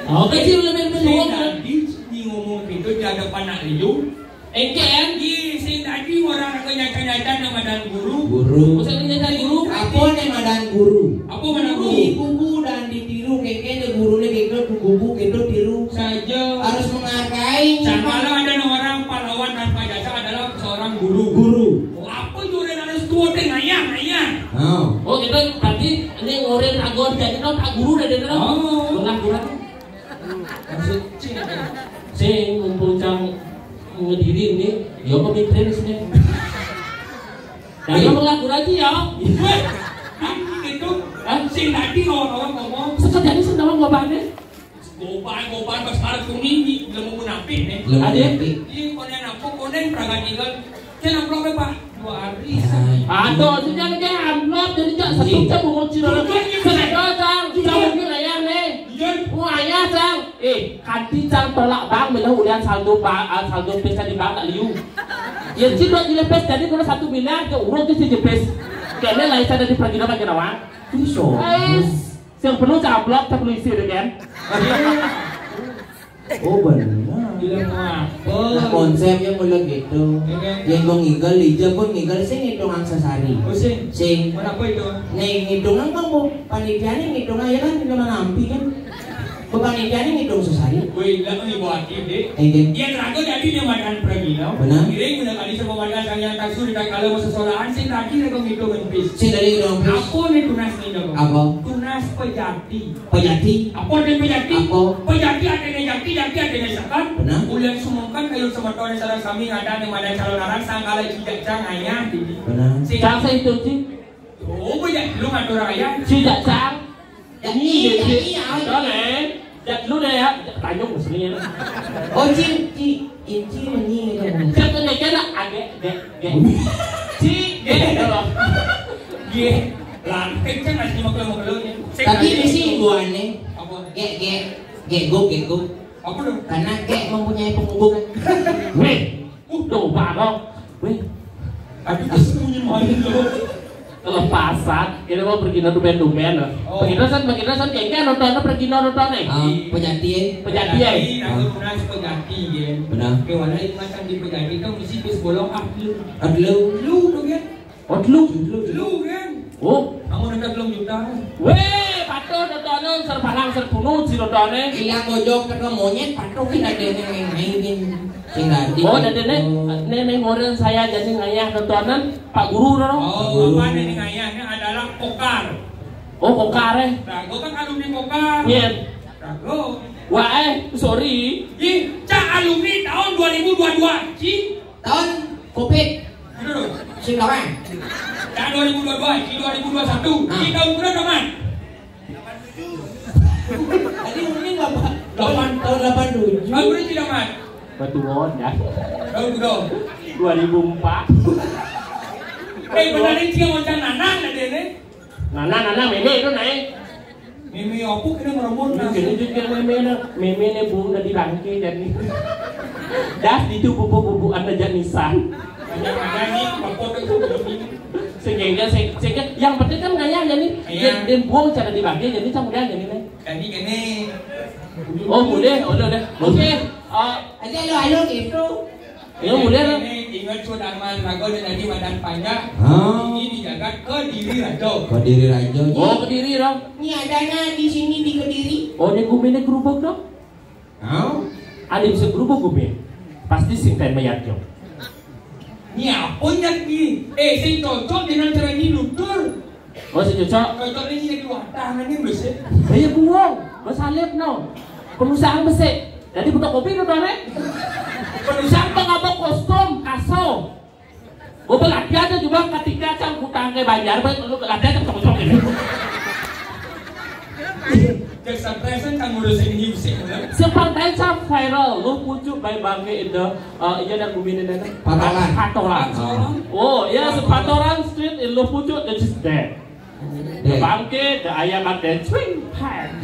Oke, sih, udah main-main doang, kan? Tadi, ini ngomong pintu, dia ada panak liu. Engke, kan? Ih, sing tadi orang aku nyata-nyata nama dan guru. Guru. Masa nyata guru? Apa nih nama dan guru? Apa mana guru? Di buku dan di tiru, keke, guru nih, keke, buku, keke, tiru. Saja. Harus menghargai. Siapa lo ada orang pahlawan tanpa jasa adalah seorang guru. Guru. Oh, apa itu orang harus tua teh ngayah, ngayah? Oh. Oh, kita berarti ini ngorin agon jadi no, Pak Guru dari no. Oh. Belah kurang. Maksud cing. Sing mumpung Cang ngediri ini, yo pemikirin sini. Dan lo mengaku lagi ya. Weh, itu, hah? Sing tadi ngomong-ngomong. Sekejap ini sing ngomong gobane. Goban, goban, pas malam kuning, di, belum mau munafik nih. Belum ada. Munafik. Iya, konen apa, konen praga tinggal. Kan amplopnya, Pak, dua hari. Nah, aduh, itu jangan dia amplop, jadi Cang, satu jam mau ciro lagi. Bukan, iya. Sedang, Cang, Cang, mungkin ayah nih. Iya. Wah, ayah, Cang. Eh, kanti Cang tolak bank, mila ulian saldo ba-, ah, saldo pes di bank tak liu. Ya, Cing, dua juta pes, jadi kalau satu miliar, ya urut tuh si jepes. Kayaknya lah, saya dari pergi nama kena uang. Bisa. Eh, yang penuh Cang amplop, tak perlu isi deh, kan? Oh, benar. Gila, mau apa? Nah, konsepnya mulai gitu. Iya, kan? Yang mau ngigal, ija pun ngigal, sing ngitungan sesari. Oh, sing. Sing. Mau apa itu? Nih, ngitungan, Bang, Bu. Panitia nih ngitungan, ya kan? Cuma nampi, kan? Bu, panitia nih ngitung sesari. Wih, gila, nih, Bu Aki, Dek. Eh, Dek. Iya, terakhir jadi dia makan pergi, no? Benar. Kira guna kali sama warga saya yang taksir, tidak kalau mau sesolaan, sing tadi, dia ngitung pis. Sing tadi ngitung pis. Apa nih tunas nih, dong? Apa? Tunas pejati. Pejati. Apa dia pejati? Apa? Pejati artinya jati, jati artinya sekat. Benar. Ulian sumungkan kayu semeton salah sami ngadan yang madan calon arang sangkala ijak Cang ayah, didi. Benar. Sing Cang saya itu, Cing. Oh, banyak lu ngatur ayah. Cing, Cang. Ya, ini, iya, Cing. Iya, iya. Udah, Leng. Jak lu deh ya, Tanjung maksudnya. Oh, Cing, Cing, Cing, Cing, ini, ini. Cang, ini kena, agak, agak, agak. Cing, agak, gitu loh. Iya. Lah, kenceng nggak sih makhluk-makhluknya? Tapi di sini gua aneh. Apa? Gek, gek, gek, gok, gek, gok. Apa dong? Karena gek mempunyai penghubungan. Weh, uh, coba dong. Weh. Aduh, kesunyi main loh. Kelepasan, ini mau pergi nonton band-band loh. Oh. Pergi nonton, pergi nonton, kayak nonton, pergi nonton nih. Ah, pejati, eh. Pejati, eh. Pejati, aku pernah pejati, ya. Benar. Kayak warna itu macam di pejati itu mesti pes bolong, ah, lu. Ah, lu. Lu tuh, ya. Oh, lu. Lu, lu, kan? Oh. Kamu udah belum juta. Weh, patuh nontonan, serpalang, serpunut, si nontonnya. Iya, mojok, teka monyet, patuh, kita ada yang main-main. Sing dadi. Oh, dadi né, né, né ngoréng saya jadi ngayah tontonan Pak Guru, no? Oh, Pak Guru. Apa né ngayah? Ini adalah Kokar. Oh, Kokar, eh. Rago kan alumni Kokar. Iya. Rago. Wah, eh, sorry. Ih, cak alumni tahun dua ribu dua dua, Ci. Tahun covid. Aduh. Sing kawan. Cak dua ribu dua dua, Ci dua ribu dua satu. Ah. Ci tahun berapa, Man? Tadi Uni delapan, delapan, tahun delapan tujuh. Tahun berapa, Ci, Man? Batu Won, ya. Tahun berapa? Dua ribu empat. Eh, benar ini Ci yang macam Nanang, ada ini. Nanang, Nanang, mémé itu naik. Mémé apa kena meromot. Ini nasi. Kena juga mémé na, mémé né bung na di bangké jadi. Das itu pupuk-pupuk anda jak nisan. Ada-ada nih, apa tuh ini? Sehingga, sehingga, yang penting kan ngayah jadi. Iya. Dia, dia buang cara di bangké jadi sama dia jadi né. Jadi gini. Oh, boleh, boleh, boleh. Oke. Ah, aja lo alo gitu. Ya, boleh lah. Ini ingat sudah aman, rago dan tadi madan panjang. Ah. Ini di jagat Kediri Raja. Kediri Raja, Ji. Oh, Kediri, dah. Ini adanya di sini di Kediri. Oh, ini guminé gerubuk, dong. Hah? Ada bisa gerubuk gumi. Pasti sing ten mayat, yo. Ini apa nyat ni? Eh, sing cocok dengan cara ini, Dokter. Oh, sing cocok. Cocok ini jadi wadah, ini besi. Iya, buang. Bersalib, no. Perusahaan besi. Jadi fotokopi, no, Dore. Perusahaan pengabang kostum, kaso. Gue berlatih aja juga ketika cang utang ke banjar, lu berlatih aja sama ini. Kesapresan kan ngurusin music, ya. Sepantai cap viral, lu pucuk bayi bangke itu, eh, iya dan bumi ini, Patoran. Patoran. Oh. Oh, iya, Sepatoran Street, lu pucuk, the just dead. The bangke, the ayam at the twin pan.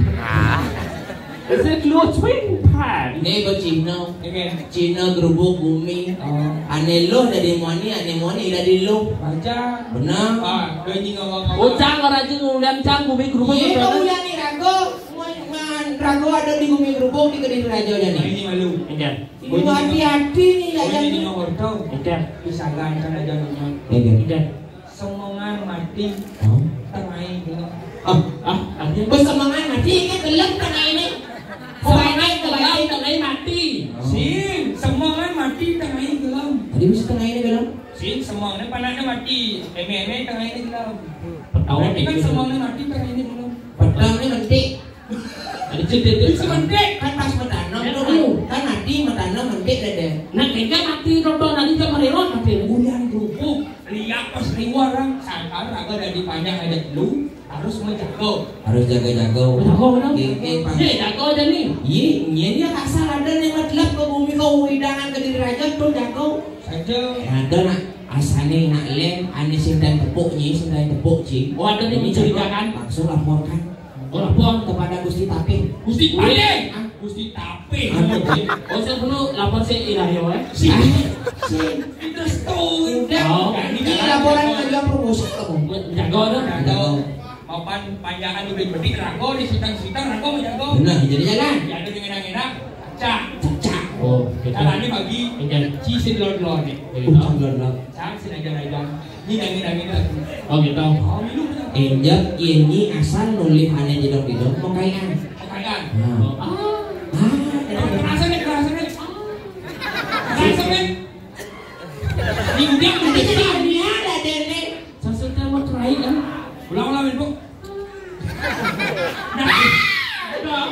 Is it lu twin pan? Ini bacino. Oke. Cina gerubuk bumi. Oh. Ané lo dari muani, ané muani dari lo. Baca. Benar. Ah, gue nying ngomong-ngomong. Ucang orang cing ngulian cang bumi gerubuk. Iya, betul. Ngulian nih rago, man, rago ada di bumi gerubuk di Kediri Raja aja nih. Ini malu. Iya. Ibu hati-hati nih, ya, gue nying ngomong tuh. Iya. Bisa ganteng aja ngomong. Iya. Iya. Semongan mati. Hah? Tengahé gelem. Ah, ah, artinya? Bos semongan mati, ini gelem tengahé ini. Semongan gelem, tengahé mati. Sing, semongan mati, tengahé gelem. Tadi mesti tengahé ini gelem. Sing, semongan panahnya mati. Eme-eme tengahé ini gelem. Berarti kan semongan mati, tengahé ini gelem. Petang ini mati. Ada cerita itu. Sementik. Kan pas matanem tuh, kan. Kan mati matanem mentik deh. Nah, kayaknya mati, tonton nanti jam hari mati. Ulian kerupuk, liak pas liwar, kan. Sangkar raga dari panjang aja lu harus menjaga. Harus jaga-jaga. Jaga, benar. Iya, jaga aja nih. Iya, iya, iya, asal ada yang ngedelap ke bumi, ke uidangan, Kediri Raja, tuh jaga. Saja. Eh, ada nak, asané nak lén, ané sing ten tepuk nyi, sing ten tepuk, Cing. Oh, ada nih mencurigakan. Langsung laporkan. Oh, lapor kepada Gusti Tapih. Gusti Tapih. Ah. Gusti Tapih. Aduh. Oh, saya perlu lapor sih, iya, ya, weh. Si. Ah, si. Itu tuh. Udah. Oh. Ini laporan ngajuan proposal kamu. Jago tuh. Jago. Papan panjangan udah bedik rago di sitang-sitang rago jago. Benar, jadi jalan. Ya ada dengan enak. Cak. Cak. Oh, gitu. Caranya bagi. Enggak. Ci sing lon-lon nih. Gitu. Cak lon-lon. Cak sing aja-aja. Ngidang-ngidang gitu. Oh, gitu. Oh, minum. Enjak ini asal nulih ané jedok-jedok mau kaian. Mau kaian. Nah. Oh. Ah. Ah, kerasa nih, kerasa nih. Kerasa nih. Ini udah, udah. Ini ada deh. Sastra mau terakhir kan? Ulang-ulang, Bu. Nah.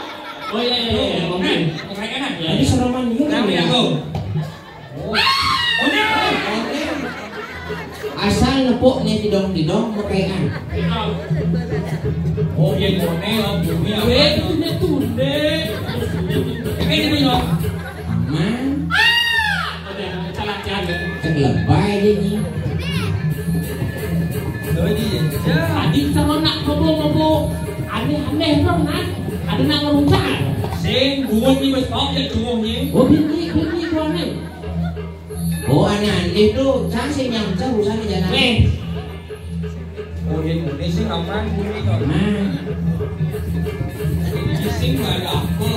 Oh, iya, iya, iya, oke. Nah, terakhir kan? Iya, iya. Ini sereman juga. Nah, ya, go. Oh, iya. Asal nepuk nih, tidong-tidong, mau kaian. Oh, iya, iya, iya, iya. Weh, tunda-tunda. Ini, ini, ini. Aman. Oke, salah jalan. Cek lebay aja, Ji. Tadi sama nak kebo-kebo. Aneh-aneh dong, nak. Ada nak ngeruncang. Sing, bunyi wis kok, ya, bunyi. Oh, bunyi, bunyi, bunyi. Oh, aneh-aneh tuh. Cang sing nyamcah, urusan di jalan. Weh. Oh, iya, ini sih aman, bunyi kok. Aman. Ini sih nggak ada apa.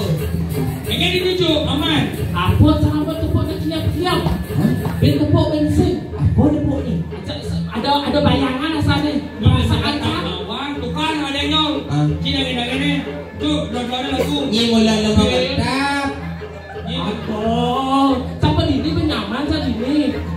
Ini dituju, aman. Apa sama tepuk nak siap-siap? Hah? Ben tepuk, ben sing. Apa tepuk ni? Ada, ada bayangan asal ni. Perasaan kan? Lawan, tukar ada nyol. Ah. Cina ni, dah ni. Tu, dua-dua ni lagu. Ni mula lama mantap. Ni. Apa? Siapa ni?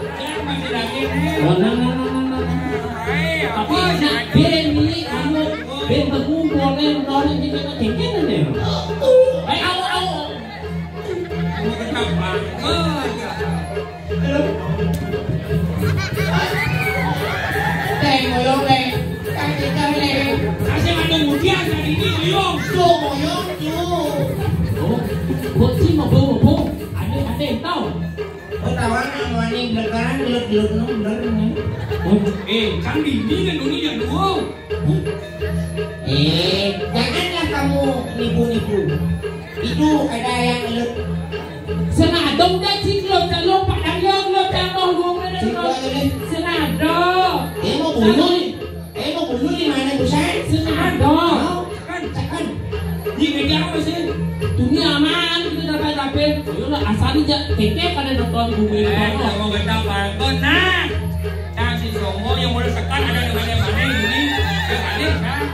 Jangan masih lagi nih. Oh, nah, nah, nah, nah, nah. Eh, tapi apa nak aja? Ben ni, anu, ben temu boleh menolong kita ke kene ni. Eh, au, au. Mau kenapa? Oh, ya. Teng, ngoyong, teng. Teng, teng, teng. Kasih ada mudian dari ini, ngoyong. Tuh, ngoyong, tuh. Oh, bocil mah bau, bau. Ada, ada yang tahu. Oh, tahu anak mau ini, bener-bener, gelut-gelut, no, bener, no. Oh, eh, kan bini dan dunia dua. Eh, janganlah kamu nipu-nipu. Itu ada yang gelut. Senado dah, cik, lo, lo, pak, dah, lo, lo, dah, lo, lo, lo, lo. Cik, lo, lo. Senado. Eh, mau bunuh ni. Eh, mau bunuh ni mana, busan? Senado. Mau? Kan, kan. Di meja apa sih? Dunia aman, kita dapat apa? Yo lah, asal aja. Keke pada nonton bumi. Eh, kamu kata apa? Kau nah. Nah, si Songo yang mulai sekan ada dengan yang mana ini? Yang mana, nah?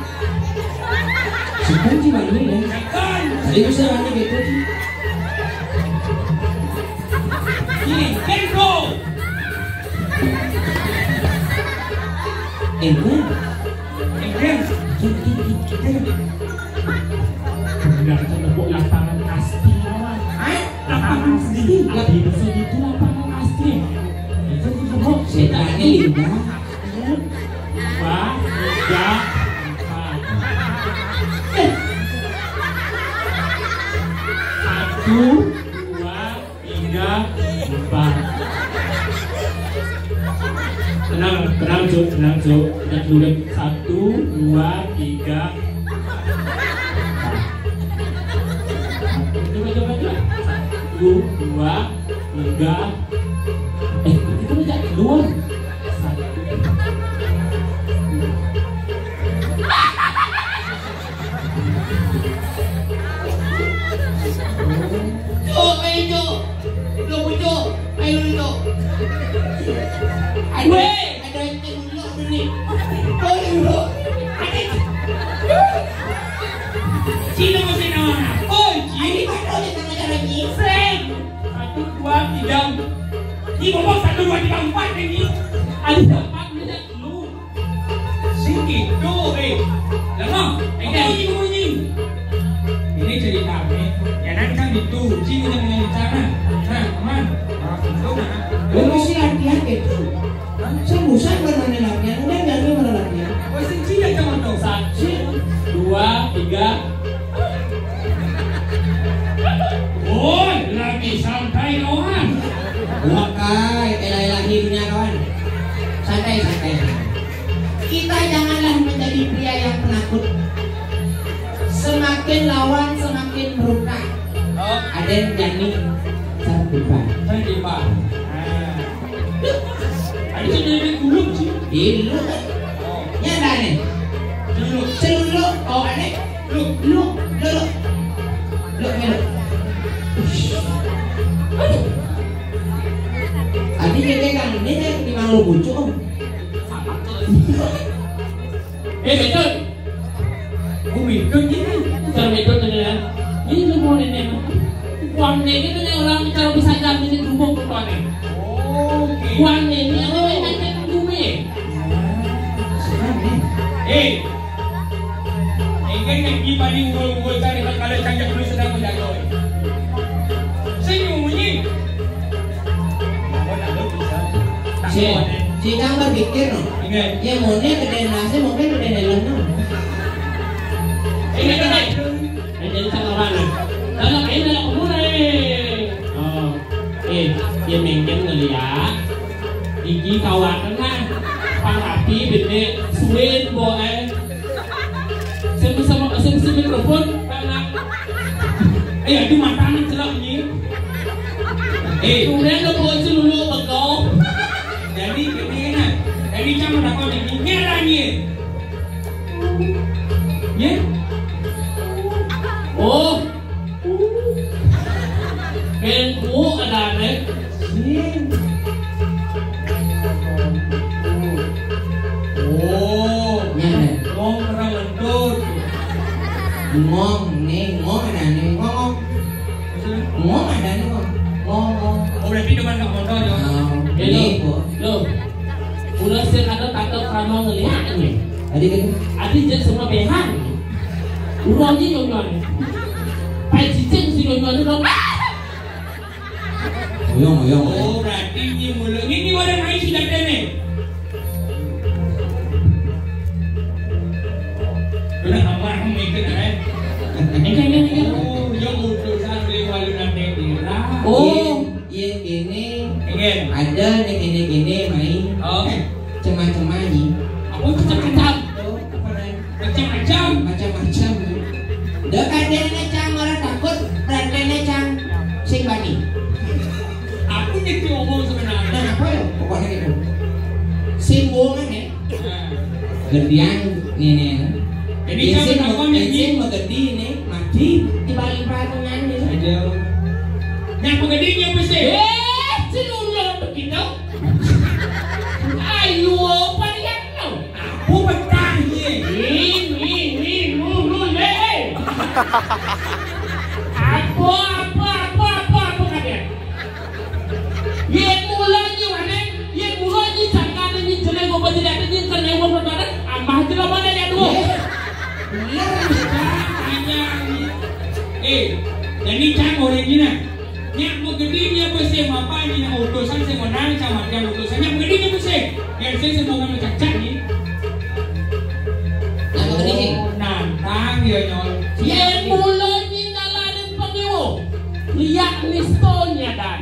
Sekan sih mana ya? Sekan. Itu sih mana gitu sih. Ini, tempo. Tempo. Tempo. Tempo. Udah kita tepuk lapangan kasti, kawan. Hah? Lapangan kasti. Lebih besar itu lapangan kasti. Itu tuh semua. Setannya ini. Dua, tiga, empat. Satu, dua, tiga, empat. Tenang, tenang, Cuk, tenang, Cuk. Kita dulu. Satu, dua, tiga, empat. Coba, coba, coba. Satu, dua, tiga. Eh, itu aja keluar. Satu. Cuk, ayo, Cuk. Cuk, Cuk. Ayo, Cuk. Aduh, weh, ada yang cek dulu ni. Ayo, Cuk. Adik. Cina masih nama. Oi, Cina. Adik, tak tahu dia tengah jalan ni. Sing. Satu, dua, tiga. Ni bobok satu, dua, tiga, empat ni. Ada empat, ni dah lu. Siki, tu, eh. Lama. Eh, dah, ini bunyi. Ini cerita ni. Ya, nanti kan itu. Cina yang menyanyi sana. Nah, aman. Nah, itu, nah. Lu mesti latihan gitu. Hah? Saya bosan bermain latihan. Udah, jangan main latihan. Oh, sing Cina sama tu. Satu, dua, tiga. Woi, lagi santai kawan. Wakai, elai lahirnya kawan. Santai, santai. Kita janganlah menjadi pria yang penakut. Semakin lawan, semakin meruka. Oh. Ada yang jani, tertiba. Tertiba. Ah. Ada yang jani dulu sih. Dulu. Oh. Ya, ada nih. Dulu. Dulu. Oh, ada. Lu, lu, lu, lu. Lu, lu. Aduh. Tadi dia pegang, ini saya di malu bucu, Om. Eh, betul. Oh, betul ini. Bukan betul ini ya. Ini lu mau nenek. Uang nenek itu orang kalau bisa jadi rumah ke mana? Oke. Uang nenek itu yang nenek bumi. Eh, Engkau nak pergi paling unggul-unggul cari tak kalau cantik dulu sedang menjaga. Senyum bunyi. Si, si Cang berpikir, no. Ingat. Ya, maunya gede nasi, mungkin gede helm, no. Ingat, ingat. Ini jadi sama mana? Kalau ini Ya mengken ngeliat. Iki kawakan nah. Pang rapi bende suwin boe. Sing sing sing sing mikrofon karena eh aduh matané celok iki. Eh, kemudian lo bocil dulu beko. Jadi gini nah. Jadi kamu dapat ini ngerangin. Ya? Oh. Kén kuwuk adané. Sing. Oh. Ngéné. Wong ora ngentut. Ngong, né, ngong adané, ngong. Ngong adané, ngong. Ngong, ngong. Oh, berarti cuma nggak motor ya? Oh, ini, Bu. Loh. Kula sing ada takut karena ngeliat nih. Tadi kan? Adi jek semua behang. Urangnya nyonyon. Pai cicing si nyonyon dong. Oyong, oyong. Oh, berarti ini mulutnya ini orang main sudah kene. Udah kamar mikir eh. Ini ini ini. Oh, yang utusan dari walu nanti. Oh, iya ini. Ingin. Ada nih ini ini main. Oh. Cema-cema nih. Apa cema-cema? Macam-macam. Macam-macam. Dah katanya cang orang takut, perhatiannya cang sing bani. Aku ngerti omong sebenarnya. Nah, apa ya? Pokoknya gitu. Sing bohongan ya. Nah. Gedean nih nih. Jadi sing mau gede ini mati di balik patungan ini. Aja. Yang begede nyapa sih? Eh, celulur begitu. Ayo, varian lo. Aku betah ye. Ini, ini, mulu ye. Apa, apa, apa, apa, apa kalian? Ye mulai ni mana? Ye mulai ni sangkana ni jelek apa tidak ada ni kena wong berbadan. Amah jelek mana ya dua? Bener. Hanya eh, jadi cang orang gini. Nyak mau gede ni apa sih? Apa ni nak utusan sih menang sama dia utusan. Nyak mau gede ni apa sih? Biar saya semua orang cacak ni. Nama gede sih? Oh, nantang ya nyol. Ye mulai ni nalanin pengiwo. Lihat ni stone ya dan.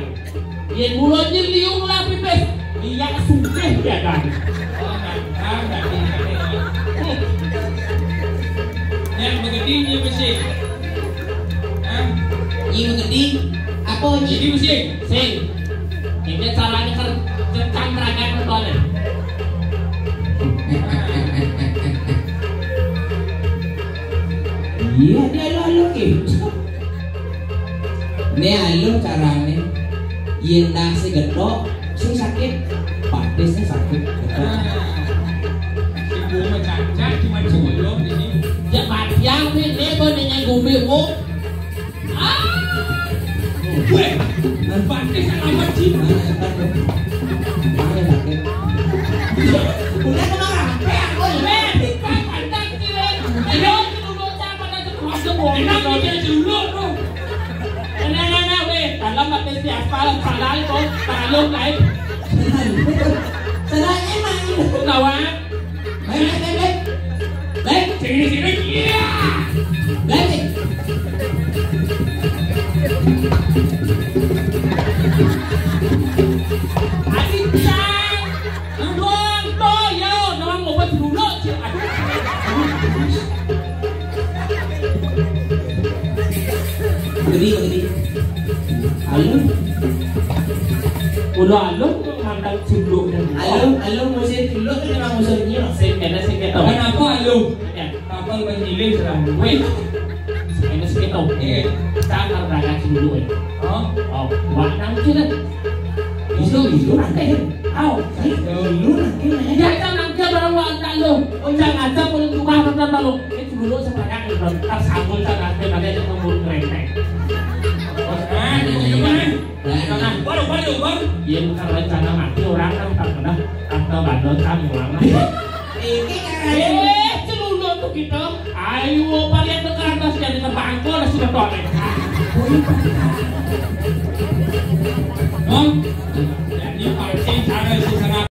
Ye mulai ni liung lah pipis. Lihat sungkeh ya dan. Oh, nantang, nantang. Nyak mau gede ni apa sih? Hah? Nyi mengerti? Apa nyi? Jadi mesti. Sing. Ini caranya ker kercang terakan betul. Iya, dia lalu gitu. Ini aluh caranya. Yen nasi getok, sing sakit, batisnya sakit. Getok. Ibu mah cacat, cuma culun ini. Ya, matiang nih, nih, kok nih, gumbi, Bu. Ah! Weh, batis alamat sih. Mana sakit? Udah kemarin, apa ya? Weh, kita pantat sih, weh. Ayo, dulu, siapa dah tuh? Enak, udah dulu, tuh. Enak, enak, weh. Dalam batis di aspal, salah, tuh. Talung, lain. Salah emang. Kawan. Baik, baik, baik, baik. Baik, sini, sini. Iya. Baik. Adik, Cang. Dong, dong, yo, dong, obat dulu, Cil. Aduh. Gede, gede. Aluh. Udah aluh, mantan sibuk. Aluh, aluh, musim dulu kan emang musimnya. Sing kena, sing kena. Kenapa aluh? Ya. Kapal bergilir serang. Weh. Ini sekitar. Iya. Cakar berangkat dulu, eh. Oh. Oh, wak nang kira. Itu, itu nanti. Au, itu nanti. Ya, kan nang kira baru wak nang lu. Oh, jangan aja boleh rumah nonton malu. Ini dulu sebanyak nonton. Tak sambung, tak nanti, nanti itu nunggu kerenteng. Oh, nah, itu gimana? Nah, baru, baru, baru. Iya, bukan rencana mati orang kan tak pernah atau bandel kan orang. Ini kan eh, celuluk tuh kita. Ayo, paling dekat atas jadi terbangkol sudah tonek. Hah?